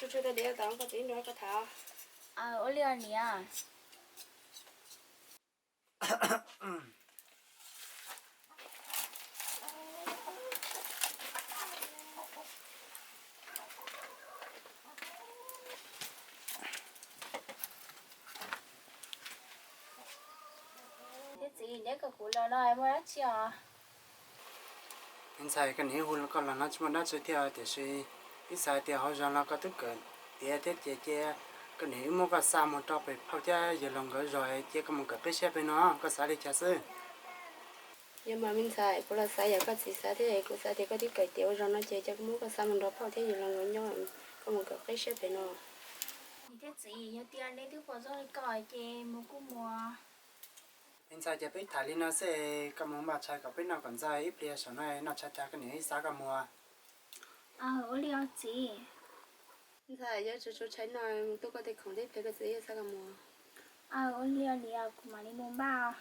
Tsuag tsuag tau diav tod koj txiv nrog koj tham. Ua li niam. Thiab txiv, neb kawm kuv los no muaj dab tsi os? Me ntxhais, koj niam hu koj los no tsis muaj dab tsi thiab, tiam sis ib xav tias hauv zos los koj twb kawm tiav thiab ces cia koj niam wb muab koj xa mus rau pem phauj thiab yawg laus nkawd zos, cia koj mus kawm qib siab pem no, koj xav li cas xwb? Yog mas me ntxhais, kuv los xav yam koj txiv xav thiab, kuv xav tias koj twb kawm tiav ua zog no ces cia kuv muab koj xa mus nrog phauj thiab yawg laus nkawd nyob, koj mus kawm qib siab pem no. Niam thiab txiv, yog tias neb twb pom zoo li ko ces mus kuj mus. Me ntxhais, ces peb tham li no xwb, koj mus npaj tshais kom peb noj kom ntxov, ib pliag saum no noj tshais tag koj niam wb xa koj mus. Ua li os txiv. Me ntxhais, yuav tsum tsuav tshais noj, mus tu koj tej khoom thiab ib pliag koj txiv wb xa koj mus. Ua li os niam, kuv mam li mus npaj.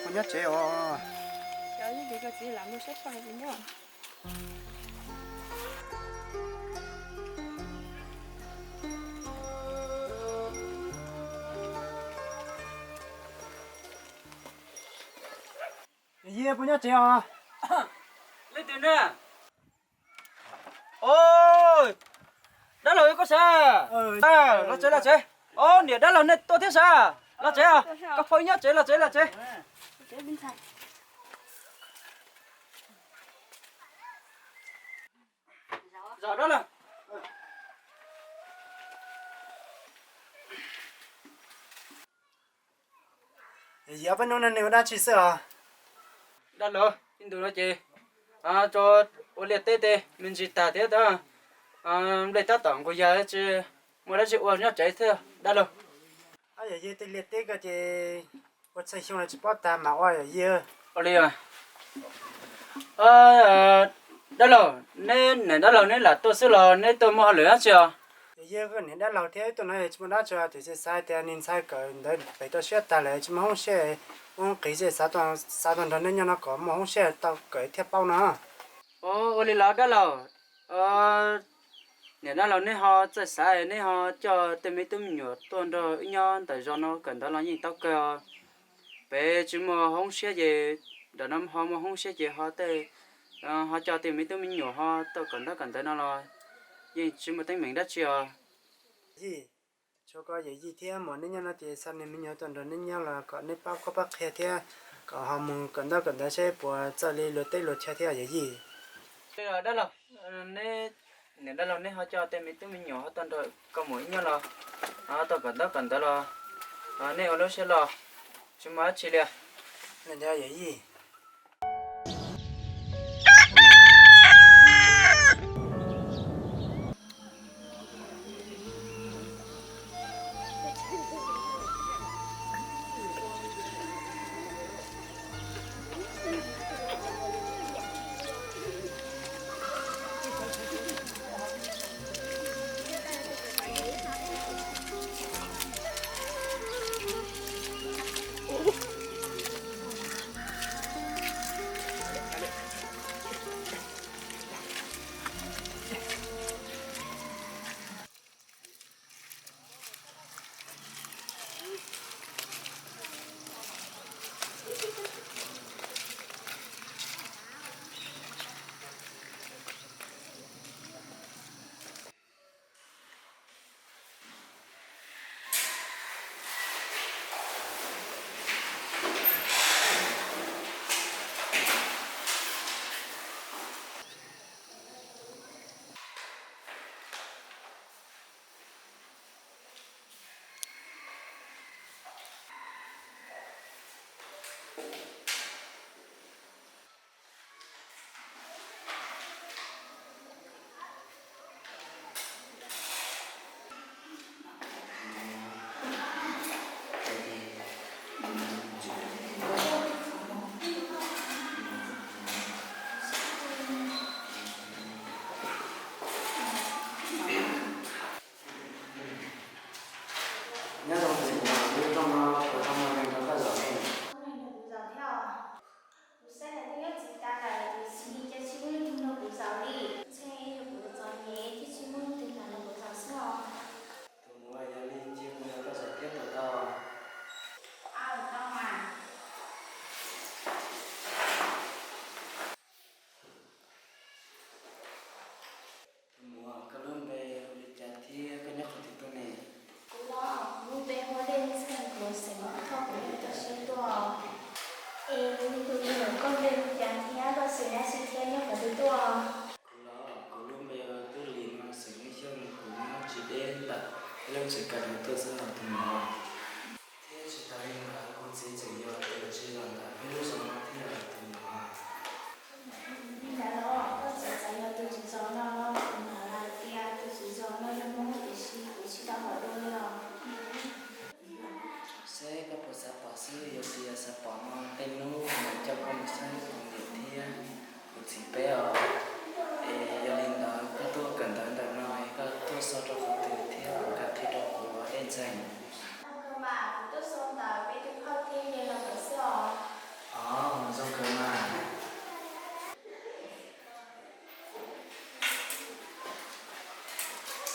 Kuv nyob tsev os. Yawm yij, puas nyob tsev os? Leej twg na? Os, dab laug koj sav? Los tsev, los tsev. Os, niam dab laug nej tuaj thiab sav? Los tsev, koj phauj nyob tsev, los tsev, los tsev. Zos dab laug. Yawm yij, peb hnub no nej ua dab tsi xwb os? Dab laug, ib ntus no ces tso ua liaj teb tej me ntsis tag thiab tab, nplej tab tom nqus yas tsis muaj dab tsi ua nyob tsev thiab dab laug. Yawm yij, tej liaj teb ko ces ua txhua xyoo los tsis paub tag mas ua yawm yij. Ua li, dab laug, neb niam dab laug neb lam tuaj xwb los neb tuaj muaj hauj lwm dab tsi os? Yawm yij, niam dab laug thiab wb tuaj no tsis muaj dab tsi, tiam sis xav tias niag ntxhais kawm ntawv pem toj siab tag lawm tsis muaj hoob siab, ua hoob qis ces xav tuaj nrog neb nyob no kom muaj hoob siab tau kawm thiaj paub no. Ua li los dab laug, niam dab laug neb ho txawj xav neb ho coj tej me tub me nyuam tuaj nrog wb nyob ntawm zos no kawm ntawv los yeej tau kawg os. Pem tsis muaj hoob siab ces ntawm no ho muaj hoob siab ces ho tej, ho coj tej me tub me nyuam ho tuaj kawm ntaub kawm ntawv no los yeej tsis muaj teeb meem dab tsi os. Yij, tsuav koj yawm yij thiab muam neb nyob no ces xa niag me nyuam tuaj nrog neb nyob los kom neb pab qhuab pab qhia thiab kom ho mus kawm ntaub kawm ntawv seb puas txawj li luag teb luag chaw thiab yawm yij. Dab laug, neb niam dab laug neb ho coj tej me tub me nyuam ho tuaj nrog koj muam wb nyob los ho tuaj kawm ntaub kawm ntawv los nej ua lub siab loj, tsis muaj dab tsi li. Yawm yij.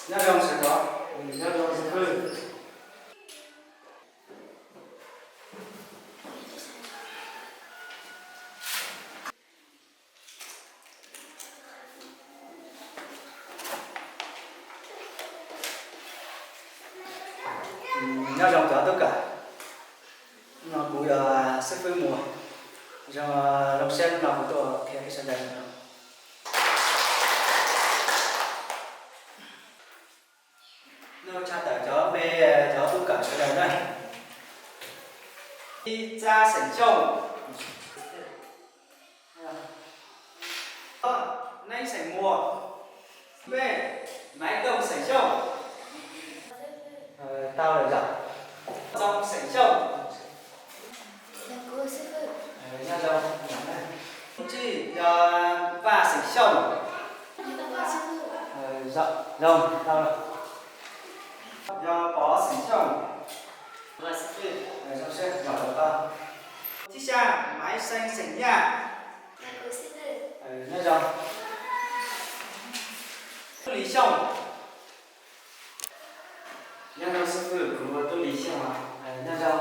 Nyob zoo sawv daws. Nyob zoo xib fwb. Nyob zoo cov tub kawm. No kuv yog xib fwb Muas. Zoo, zoo siab hnub no kuv tuaj qhia peb sawv daws. Nug tshaj tawm cov npe cov tub kawm sawv daws na. Ib, Txab xeem Xyooj. Ob, Neeb xeem Muas. Peb, Maiv Tooj xeem Xyooj. Tau lawm yom. Txoov xeem Xyooj. Nyob zoo. Ib, yog Vaj xeem Xyooj. Zoo, tau lawm. Yog Pov xeem Xyooj. Zoo siab, zoo siab, zoo siab. Thib xya, Maiv Xeeb xeem Yaj. Nyob zoo. Tub Lis Xyooj. Nyob zoo xib fwb, kuv hu ua Tub Lis Xyooj. Nyob zoo.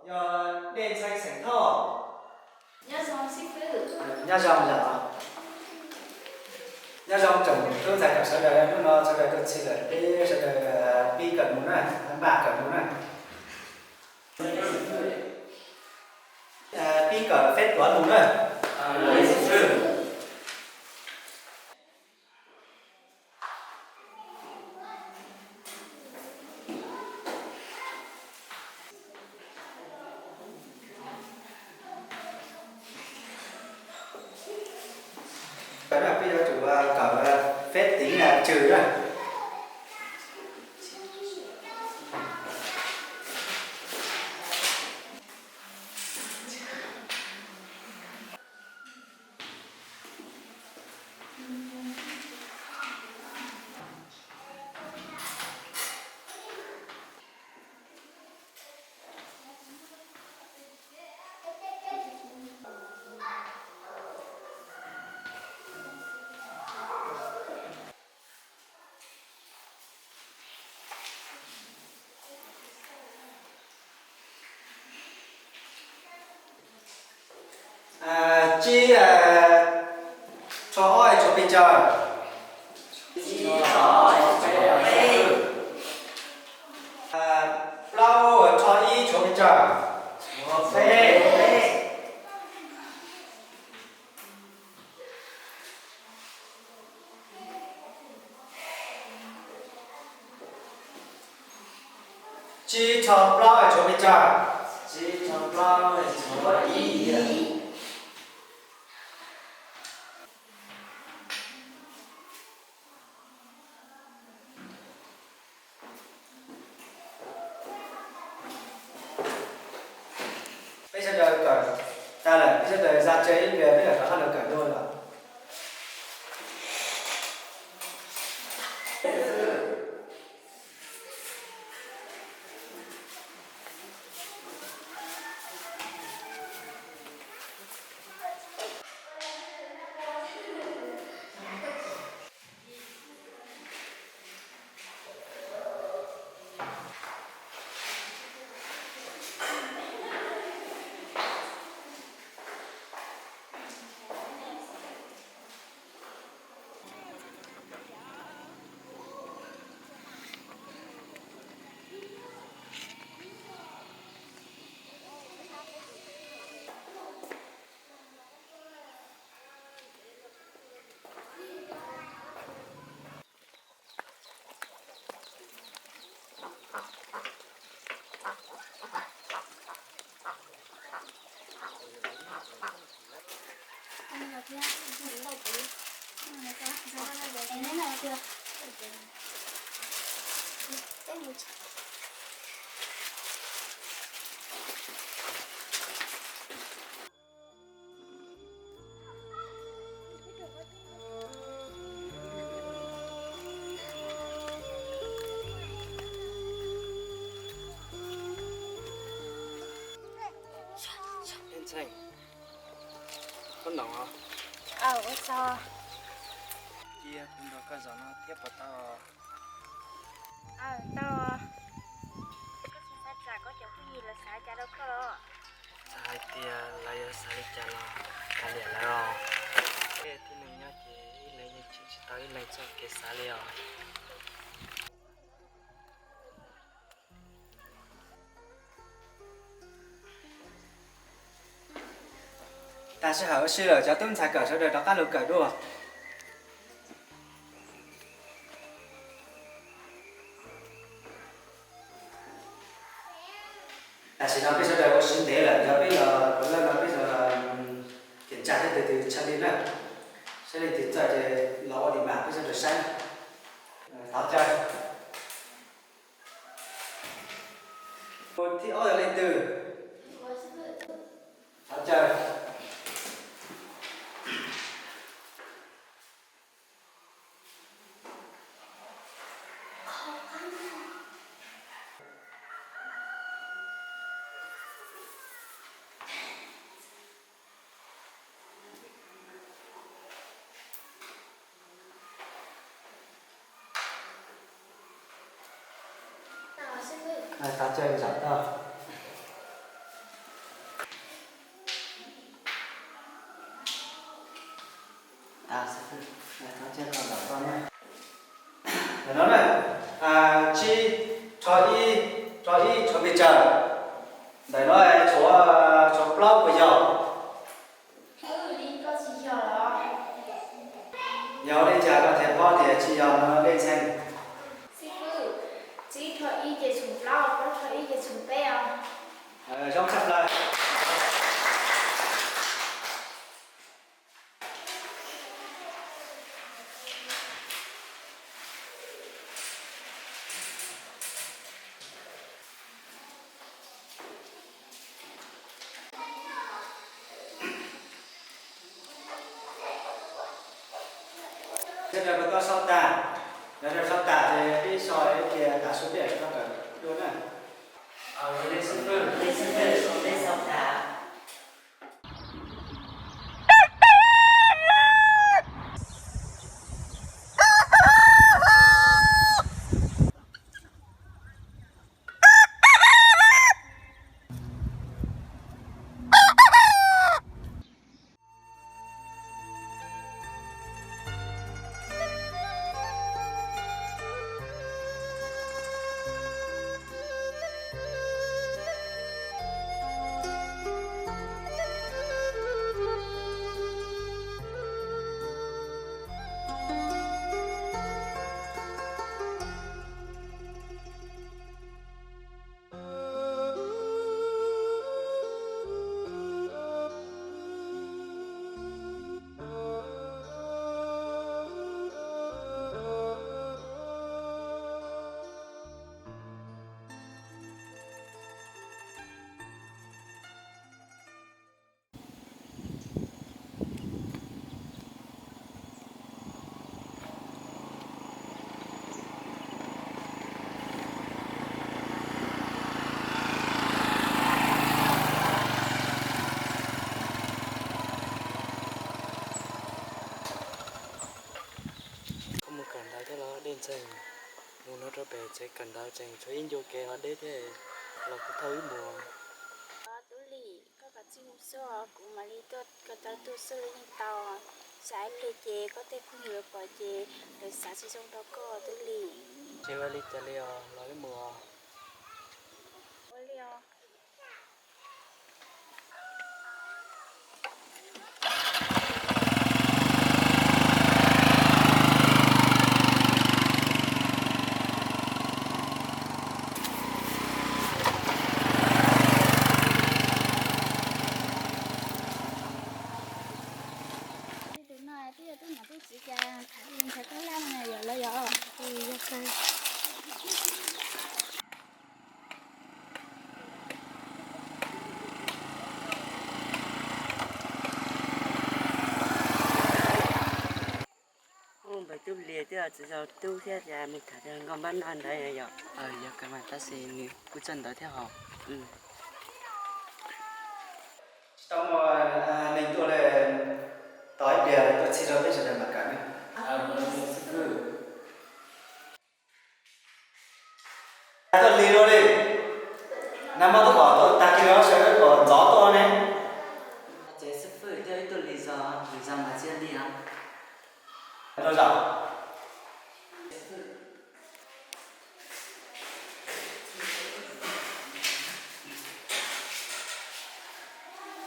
Yog Dej Ntxhee xeem Thoj. Nyob zoo xib fwb. Nyob zoo yom. Nyob zoo tsoom tub ntxhais kawm sawv daws, hnub no sawv daws tuaj txhij lawm, peb sawv daws pib kawm mus na, npaj kawm mus na. Pib kawm pheb tuav mus na. Peb yuav tsum kawm pheb tính trừ na. Tsib rho ob tshuav pes tsawg? Plaub rho ib tshuav pes tsawg? Tsib rho plaub tshuav pes tsawg? Tsib rho plaub tshuav ib. Peb sawv daws kawm tag lawm, peb sawv daws za tseg ib pliag peb mam rov qab los kawm dua lawm. Ntxhee, koj noog os. Tiag, kuv nrog koj zaum no thiab puas tau? Aw, tau. Koj tsis xav tsam koj cov phooj ywg lawv xav li cas rau koj los? Txawm hais tias lawv yuav xav li cas los kav liam lawv os. Tej tib neeg nyob ces ib leeg yeej tsim tsis tau ib leeg txoj kev xav li os. Tag sij hawm ua si lawm, cov tub ntxhais kawm sawv daws rov qab los kawm dua. Tam sim no peb sawv daws ua si ntev lawm, yog peb los kuv lawv no peb los kiểm tra seb tus twg tshaj li na. Saib leej twg txawj ces los ua li mas peb sawv daws saib. Thov caw. Tus thib ob yog leej twg? Thov caw. Thov caw zaum toj. Ntawm no na, tsib, rho ib, rho ib tshuav pes tsawg? Ntawm no tshuav, tshuav plaub puas yog? Yog li cas koj thiaj paub tias tsis yog no dej ntxhee? Xib fwb, tsib rho ib ces tshoov plaub, plaub rho ib ces tshoov peb os. Zoo tshaj plaws. Sawv daws puas tau sau tas? Sawv daws sau tas ces peb so ib pliag tav su peb mam rov qab kawm dua na. Koj mus kawm ntawv thiab los dej ntxhee? Mus no rau pem tsev kawm ntawv tseem tshuav ib ncua kev ho deb thiab, los kuv thauj wb mus. Tub Lis, koj kav tsij mus xwb os, kuv mam li tuaj ko taw tuaj xwb los yeej tau. Tsam ib pliag ces koj tej phooj ywg pom ces lawv xav tsis zoo rau koj Tub Lis. Tsis ua li cas li os, los wb mus os. Ua li os. Tus no twb yog tub niam tub txiv cas tham li ntawd koj laj no yom los yog? Yog kawg. Ub, npawg Tub Lis twb tsis tau tub thiab ces mus tham nkauj npab no ntawd yom. Yog kawg mas tab sis nws kuj txawj ntawv thiab hos. Tsis tau muaj neeg tuaj li, tos ib pliag tuaj txhij rau peb sawv daws mam kawm ne.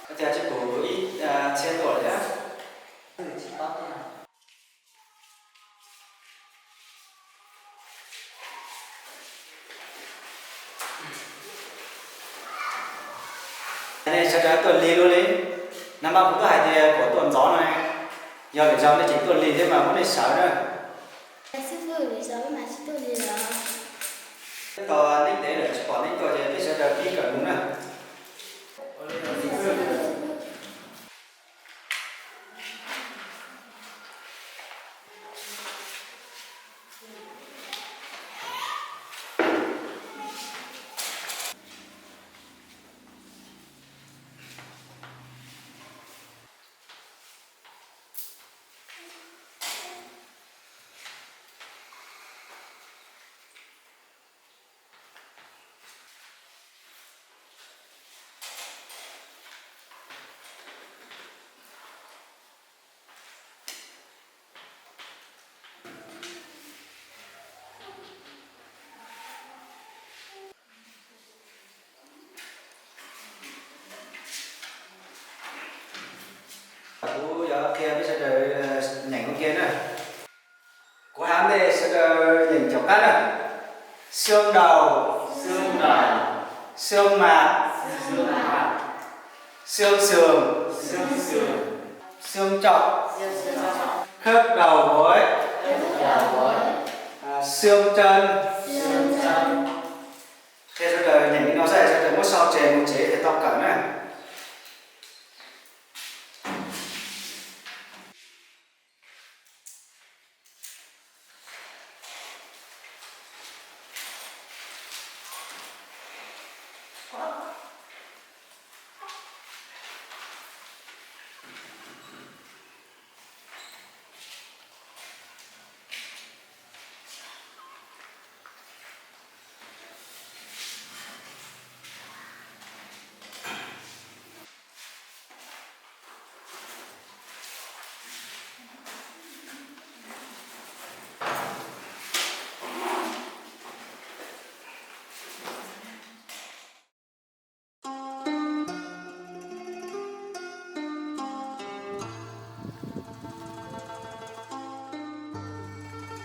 Ua cas tsis pum ib txhiab tuaj lawm thiab? Nej sawv daws tuaj lig luaj li. Nag hmo kuv twb hais tias kom tuaj ntxov no, yog lwm zaus nej tseem tuaj lig thiab mas muab nej sawv na. Xib fwb, lwm zaus wb mam tsis tuaj lig lawm. Tos neb ntev lawm tsis pom neb tuaj ces peb sawv daws pib kawm mus na. Kuv yuav qhia peb sawv daws nyeem ua ke na. Kuv hais ntej sawv daws nyeem caum qab na. Xương đầu, xương đầu, xương mặt, xương mặt, xương sườn, xương sườn, xương chậu, xương chậu, khớp đầu gối, khớp đầu gối, à, xương chân, xương chân. Qhia sawv daws nyeem li no xwb, sawv daws muab sau tseg mus tsev thiaj tau kawm na.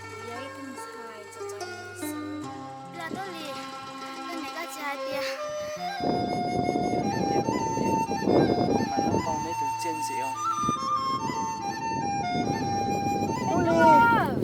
Kuv yog ib tug ntxhais txom txom nyem xwb. Los tuaj li, koj niam koj txiv hais tias, mas neb tus txiaj ntsim os.